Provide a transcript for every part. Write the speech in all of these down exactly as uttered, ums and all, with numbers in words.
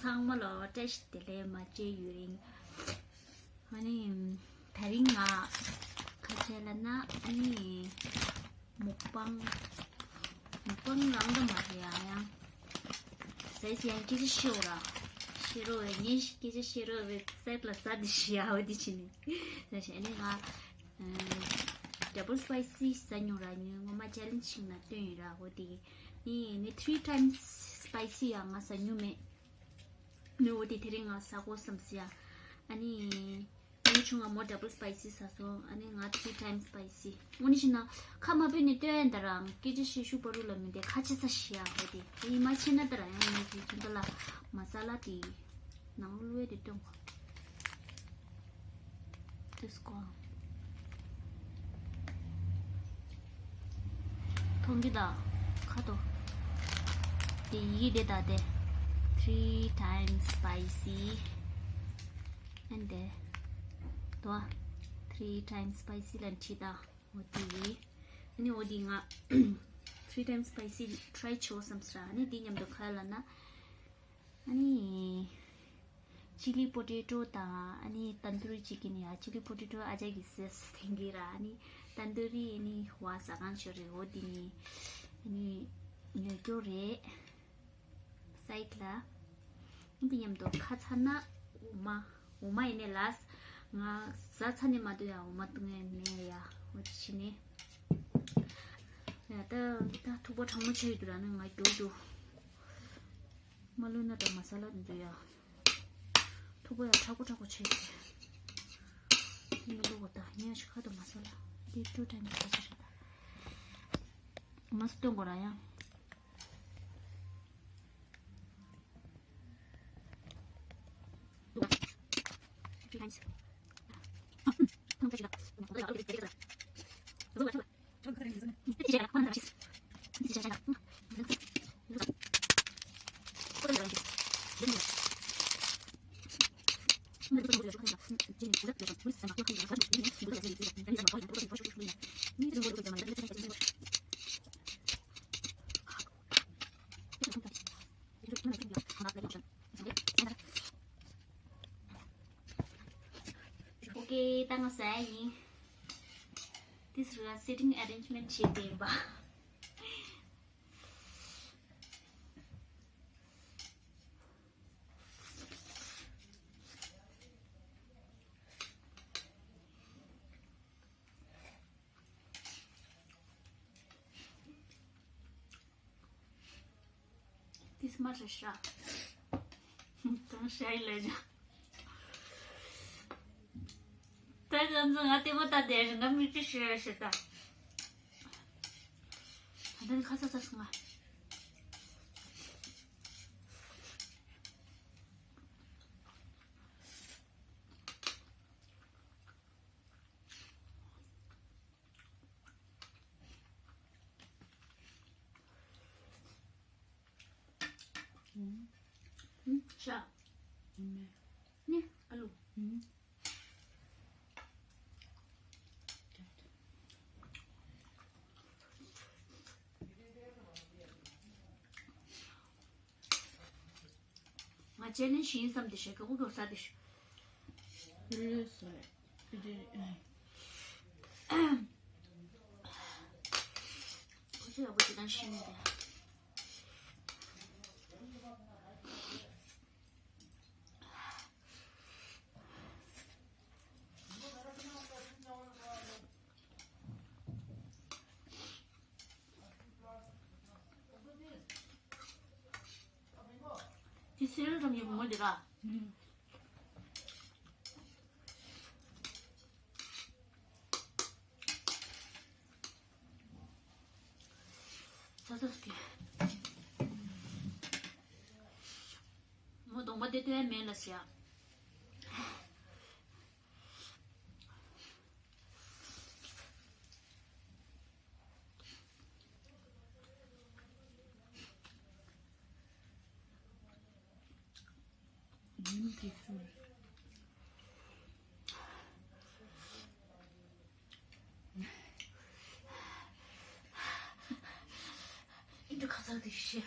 ཚང་མ་ལ་བཀྲ་ཤིས་བདེ་ལེགས། མ་མཇལ་ཡུན་རིང་། ཨ་ནི་དེ་རིང་ང་ཁ་ཆེ་ལ་ན་ཨ་ནི་མུག་པང་། མུག་པང་རང་ད་མ་རེད་ཡ། ཡང་ཟས་ཡང་སྐད་ཆ་བཤད་ར། བཤད་རོགས་བས་ངས་སྐད་ཆ་བཤད་རོགས་བས་སད་ལ་ཟ་དེ་ཤི་ཡ་འོ་དེ་བྱས་ནས་ཟ་ཤི། ཨ་ནི་ང་double spicy ཟ་མྱོང་ར། ངས་ངོ་མ་challenge ཞིག་ན་བཏོན་ཡིན་ར། འོ་དེ་ནི་ནི་three times spicy ཡང་ང་ཟ་མྱོང་མེད། ནི་འོ་དེ་དེ་རིང་ང་ཟ་གོ་བསམ་སི་ཡ། ཨ་ནི་ངའི་ཆུང་ང་མོ་double spicy ཟ་སོང་། ཨ་ནི་ང་three times spicy། དངོས་གནས་བཤད་ན་ཁ་མ་ཕྱེ་ནས་སྟོན་ཡ་ད་རང་སྐད་ཆ་བཤད་ཤུགས་པ་རུ་ལ་མི་འདི་ཁ་ཆེ་ས་ཤི་ཡ། འོ་དེ་ཨ་ནི་མ་ཕྱེ་ན་ད་རང་ཡང་ངས་དེ་ཁྱིམ་པ་ལ་མ་ས་ལ་དེ་ནང་ལོ་ལུས་དེ་སྟོན་གོ། དེ་སྐོར་མཐོང་གི་ད་ཁ་དོ། དེ་ཡི་གེ་དེ་ད་དེ་three times spicy and དེ་དོ་three times spicy ལ་ཁྲིད་ད། འོ་དེ་ཡི་ཨ་ནི་འོ་དེ་ང་three times spicy try བྱོས་བསམ་སི་ར། ཨ་ནི་དེ་མཉམ་དུ་ཁ་ལ་ན། ཨ་ནི་chili potato དང་ཨ་ནི་tandoori chicken ཡ། chili potato ཨ་ཅག་གི་ཟས་དེང་གི་ར། ཨ་ནི་tandoori ཨ་ནི་བ་ཟ་གང་ཤོར་རེད། འོ་དེ་ནི་ཨ་ནི་ཉོ་རྒྱུ་རེད་side ལ། འདི་མཉམ་དུ་ཁ་ཚ་ན་འོ་མ། འོ་མ་ཡིན་ནའི་ལས་ང་ཟ་ཚ་ནས་མ་འདུག་ཡ། འོ་མ་བཏུང་ཡ་མེད་ཡ། འོ་དེ་བྱས་ནས་ཡ་ད་ད་ཐུག་པ་གྲང་མོ་ཆེ་ཡོད་དུ་ར། ནི་ང་རྒྱུག་རྒྱུག་མ་ལུས་ན་ད་མ་ས་ལ་འདུག་ཡ། ཐུག་པ་ཡང་དྲག་པོ་དྲག་པོ་བྱས་ཏེ། ངས་ལོ་གོ་ད་ངས་ཤི་ཁ་དུ་མ་ས་ལ་འདི་ཊུ་ཊའིམ་ཁ་ཆེ་རེད་ད། མ་སྟོན་གོ་ར་ཡང་། Okay, ད་ང་ཟ་ཡ་ཡིན། This is a sitting arrangement བྱས་ཏེ་ཡིན་པ། This much is sharp. Don't shy, legend. ད་ང་ཚོ་ང་ལྟད་མོ་ལྟ་བསྡད་རེད། ང་མིག་ཆུ་ཤོར་ཤོར་ད། ད་ནི་ཁ་ཚ་ཚ་སོང་ང་། ཤ། ནི་ཨ་ལུ། ང་ཆེ་ནི་ཤིང་བསམ་དེ་ཤ་གི་ཨུ་གོ་ས་དེ་ཤ། ཁོ་ཚོ་ཡག་པོ་དེ་དང་ཤིང་དེ། དེ་སེར་ཙམ་ཡོད་མོ་འདི་ར། ས་ས་སྐྱེ། མོ་གདོང་པ་དེ་ལྟོས་མེད་ལ་ཟེར། ཡུན་གྱིས་སུ། འདི་ཁ་ཚ་དེ་ཤི།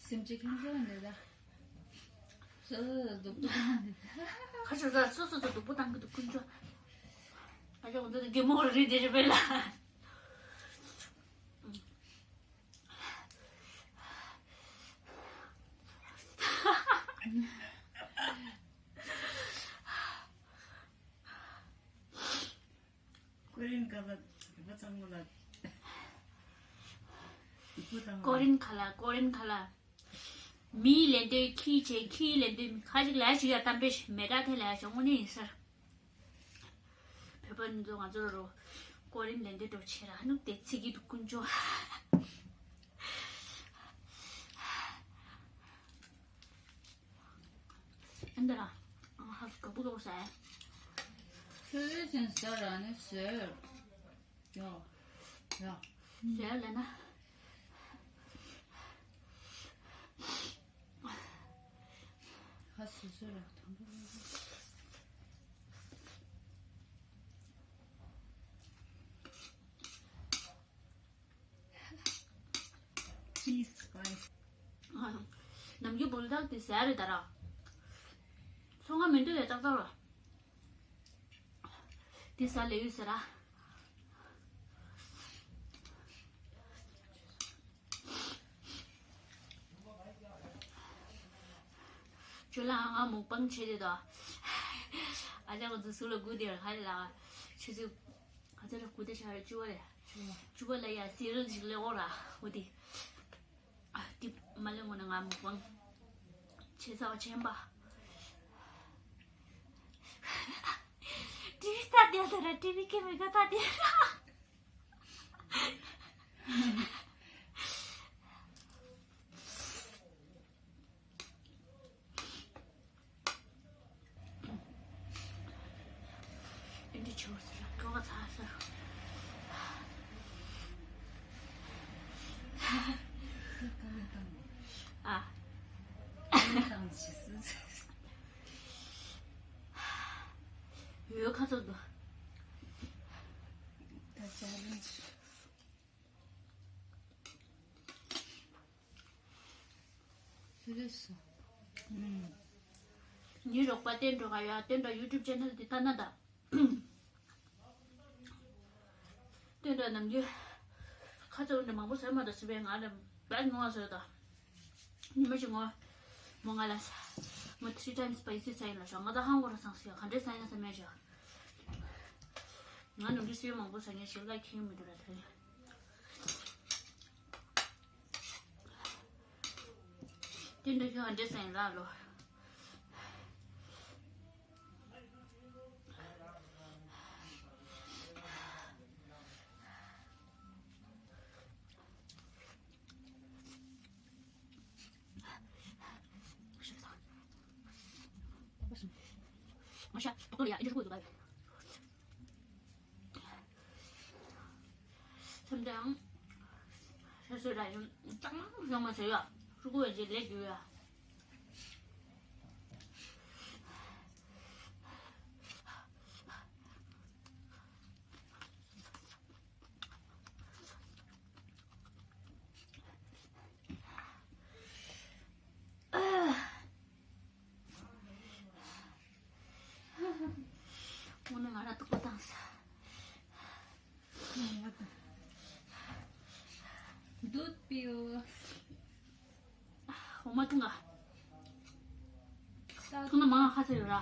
སེམས་ཅན་ཁེངས་ཚ་འདི་ད། སུ་སྡུག་པོ་བཏང་གི། ཁ་ཆུ་ས་སོ་སོ་སོ་སྡུག་པོ་བཏང་གི་འདུག་ཀུན་སྤྱོད། ཨ་ཅག་འདི་རྒན་མོ་རེད་དེ་རེད་པས་ལ། ཀོ་རིན་ཁ་ལ་ཀོ་རིན་ཁ་ལ་ཀོ་རིན་ཁ་ལ། མིའི་ལན་དོན་ཁྱིའི་བྱས། ཁྱིའི་ལན་དོན་མི་ཁ་ཅིག་ལ་ཞུ་ཡ་གཏམ་དཔེ་མེ་དྲག་ཐེ་ལ་ཞོག་དངོས་གནས་ཡིན་ས། བོད་པ་འདི་ཚོ་ང་ཚོ་རོ་ཀོ་རིན་ལན་དོན་འགྲོ་ཆེ་ར་ནུབ་དེ་ཚིག་གི་འདུག་ཀུན་སྤྱོད། ཨ་འདི་ར། ཧ་གོ་བུ་གོ་ས། ཁྱོད་ཚོས་ཟ་ར་ནི་ཟོས། ཡ། ཡ། ཟོས་ལ་ན། ཧ་སུ་སུ་ར་དང་པོ། Cheese spice. ནམ་རྒྱུན་བུལ་ཌག་དེ་ཟ་རེད་ད་ར། ཚོང་ཁང་མི་འདུག་ཡ་ཏག་ཏག་ར། དེ་ཟ་ལེ་ཡོད་ཟེར་ར། ཁྱོད་ལ་ང་མུག་པང་བྱེད་དེ་དོ། ཨ་ཅག་ང་ཚོ་ཟུག་ལ་དགུ་དེར་ཧ་ལ། ཆུ་ཚོད་ག་ཚོད་ར་དགུ་དེ་ཆ་ར་བཅུ་བ་རེད། བཅུ་བ་ལ་ཡ་སི་རལ་ཞིག་ལས་འོ་ར་འོ་དེ། ཨ་དེ་མ་ལས་འོ་ན་ང་མུག་པང་བྱེད་ས་བ་ཆེན་པ། ཏི་བི་ལྟ་དེ་ལྟ་ར་ཏི་བི་ཀེ་མི་ག་ལྟ་དེ་ར། ཨེ་འདྲ་བྱོས་ཟེར་ལ་སྐྱོ་བ་ཚ་ཟེར། ཨ། ཡོད་ཁ་ཚོ་འདུག་ད་ཅ་ལན། ལགས་སོ། ངའི་རོགས་པ་བསྟན་འགྲོ་ག་ཡ། བསྟན་འགྲོ་ཡུ་ཊུབ་ཆེ་ནལ་འདི་ལྟ་ན་ད། བསྟན་འགྲོ་ནམ་རྒྱུན་ཁ་ཚ་འདྲ་མང་པོ་ཟ་མ་ད་སི་བས་ང་རེ་བས་ངོ་བ་ཟོས་ད། ཉི་མ་ཞིག་ངོ་མོ་ང་ལ་ས་མོ་three times spicy ཟ་ཡིན་ལ་ཤོག་ང་ད་ཧང་གོ་ར་སང་སི་ཡ་ག་འདྲས་ཟ་ཡིན་ན་ཟ་མེད་ཤོག་ང་ནམ་རྒྱུན་སི་བས་མང་པོ་ཟ་ངས་ཞིག་ལ་ཁྱིམ་མི་འདུག་ར་ཐལ། དེ་འདྲ་ཞིག་འདྲ་སེང་ལ་ལོ། ང་ཤ་ཏོག་ཏོག་ལ་ཡ་ཨེ་འདྲ་ཞིག་དགོས་འདུག་ག་ཡོད། སེམས་ཅན་ཤ་ཤོད་ར་ཡིན་གཙང་མ་བཟང་མ་བྱས་ཡ། ཕྲུ་གུ་བས་རྗེས་ལས་རྒྱུ་ཡ། དངོས་གནས་ང་རང་སྡུག་པོ་བཏང་ས། दूध पियो। འོ་མ་འཐུང་ག་འཐུང་ན་མང་ང་ཁ་ཚ་ཡོད་ར།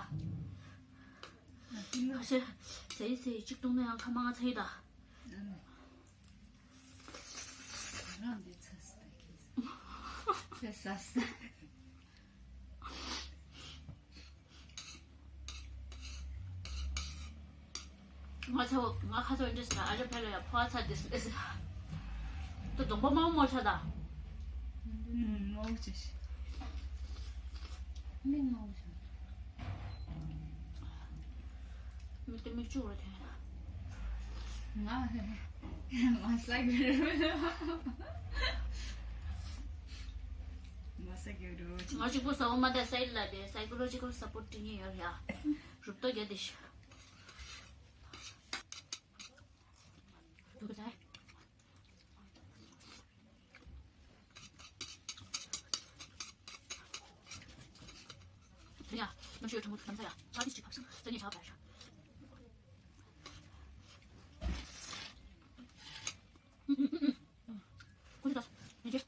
ཁ་ཤས་ཟས་ཟས་གཅིག་འཐུང་ན་ཡང་ཁ་མང་ང་ཚ་ཡོད་ད། རང་འདི་ཚ་སི་ད་ཁེ་སི། ཚེ་ས་སི་ད། ང་ཚ་བོ་ང་ཁ་ཚ་བོ་འདྲི་ཟེར་ཨ་རེ་ཕེ་ལ་ཡ་ཕོ་བ་ཚ་འདི་ཟེར། ད་གདོང་པ་དམར་མོ་ཆགས་ད། ཨུམ་དམར་པོ་ཆགས་ཤི། མིག་དམར་པོ་ཆགས། མི་དེ་མིག་ཆུ་རུ་ཐོན། ང་ང་ས་གི་རུ། ང་ས་གི་རུ། ང་གཅིག་པོ་ཟ་བ་མ་དང་སའི་ལ་དེ་psychological support་དྲི་ཉེ་ཡོད་ཡ། རུབ་ཏོ་རྒྱ་དེ་ཤི། རུབ་ཟ། ཡ། ནམ་ཞོལ་དྲང་མོ་ནམ་ས་ཡ། ཆ་དེ་ཅིག་བབས་སོང་། ས་ཉིད་ཆ་བབས་ར། ཁོ་ཚོ་ད་ཉེ་ཆར།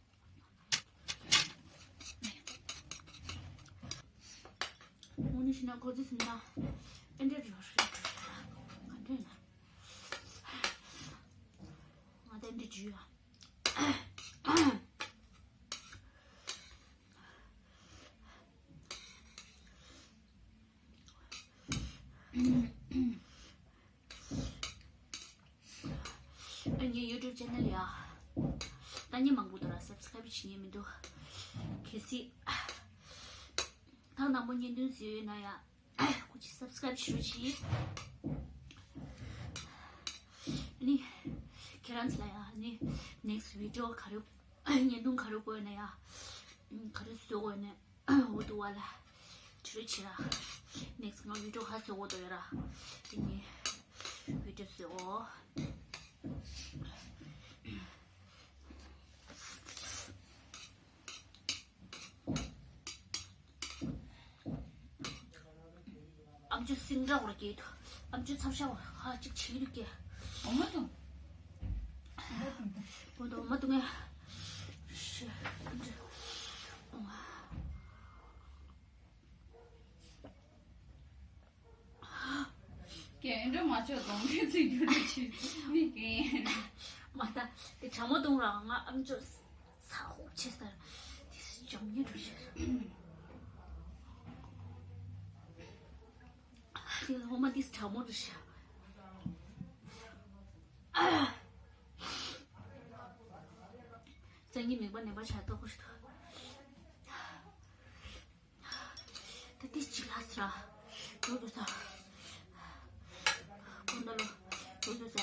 ཨོ་ནི་ཤི་ན་ཁོ་ཚོ་སིན་ན་ཨེ་འདྲ་རེད་རེད་རེད། ག་འདྲ་ན། ང་ད་འདི་ཇུས་ཡ། ཨ་ནི་ཡུ་ཊུབ་ཆེ་ནལ་ཡ། ད་ནི་མང་པོ་འདུག་ར་སབ་སི་ཀ་རབ་བྱེད་མཁན་མི་འདུག་གལ་སྲིད་ད་ནང་པོ་བརྙན་ཐུང་བཟོས་ཡོད་ན་ཡ། ཁོ་ཅིག་སབ་སི་ཀ་རབ་ཞུ་ཅིག་ནི་ཁྱེད་རང་ཚོ་ལ་ཡ་ནི་ནེག་སི་ཊི་བི་ཌི་ཡོ་ག་རེ་བརྙན་ཐུང་ག་རེ་དགོས་ན་ཡ། ག་རེ་བཟོ་དགོས་ན་འོ་དུ་བ་ལ་ཁྲི་རུ་ཆི་ར། ནེག་སི་ཊི་ང་བི་ཌི་ཡོ་ཧ་བཟོ་དགོས་དོ་ཡ་ར། དེ་ནི་བི་ཌི་ཡོ་བཟོ་དགོས། ཨམ་ཅོག་སིང་འདྲ་བོར་སྐྱེས་འདུག་ཨམ་ཅོག་ཚབ་ཤ་བ་ཧ་ཅིག་བྱེད་འདུག་སྐྱེ། འོ་མ་དང་། འོ་མ་དང་། འོ་དང་འོ་མ་དང་ངས། ཤེ། ཨམ་ཅོག་སྐྱེ་འདྲ་མ་ཆོག་དང་ངས་ཚིག་རྒྱུ་འདྲ་ཆེ་མི་སྐྱེ། མ་ད་དེ་གྲང་མོ་དང་ར་ང་ཨམ་ཅོག་ས་ཧོབ་ཆེ་ས་དེ་སི་ཇམ་ཉེ་འགྲོ་ཤེ། དེ་ལ་འོ་མ་དེ་སི་གྲང་མོ་འགྲོ་ཤེ། སང་ཉིན་མིག་པ་ནད་པ་ཆགས་ཏོག་ཞིག་ཏུ། ད་ཏིས་ཅིག་ལ་སི་ར། འགྲོ་འགྲོ་ས། ཁོ་ན་ལོ། འགྲོ་འགྲོ་ས།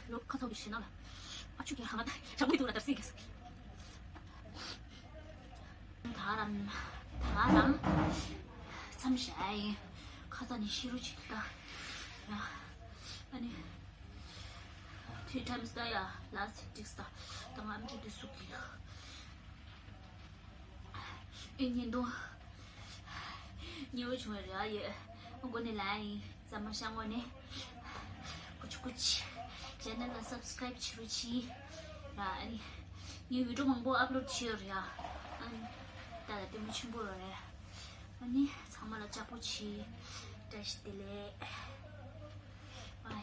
ལོ་ཁ་ཚོགས་ཀྱི་ཞེ་ན་ལ། ཨ་ཆུ་གི་ཧ་མ་ད་ཞག་མི་འདུག་ལ་དར་སྲིད་གས། ད་རམ་ད་རམ་མཚམས་བཞག་ཡིན། ཁ་ཚ་ནི་ཤི་རུ་ཅིག་ད་ཡ། ཨ་ནི་ཐུའི་ཊའིམ་སི་ད་ཡ་ལ་སི་ཊིག་སི་ད་ད་ང་ཨམ་ཅོག་དེ་སུག་གི་ཡོད། ཨེ་ཉིན་དུ་ཉི་འོད་བྱུང་བའི་རེ་བ་ཡོད། མགོ་ནས་ལ་ཡིན་ཟ་མ་ཤ་ངོ་ནས། ཀུ་ཆུ་ཀུ་ཆུ། ཆེ་ནལ་ལ་སབ་སི་ཀ་རབ་བྱེད་རོགས་གྱིས། ཨ་ནི་ངས་བི་ཌི་ཡོ་མང་པོ་ཨབ་ལོཌ་བྱས་ཡོད་རེད་ཡ། ཨ་ནི་ད་ལ་ལྟད་མོ་ཆེན་པོ་རེད། ཨ་ནི་ཚང་མ་ལ་ཅག་པོ་བྱེད། བཀྲ་ཤིས་བདེ་ལེགས། ཨ་ཡ།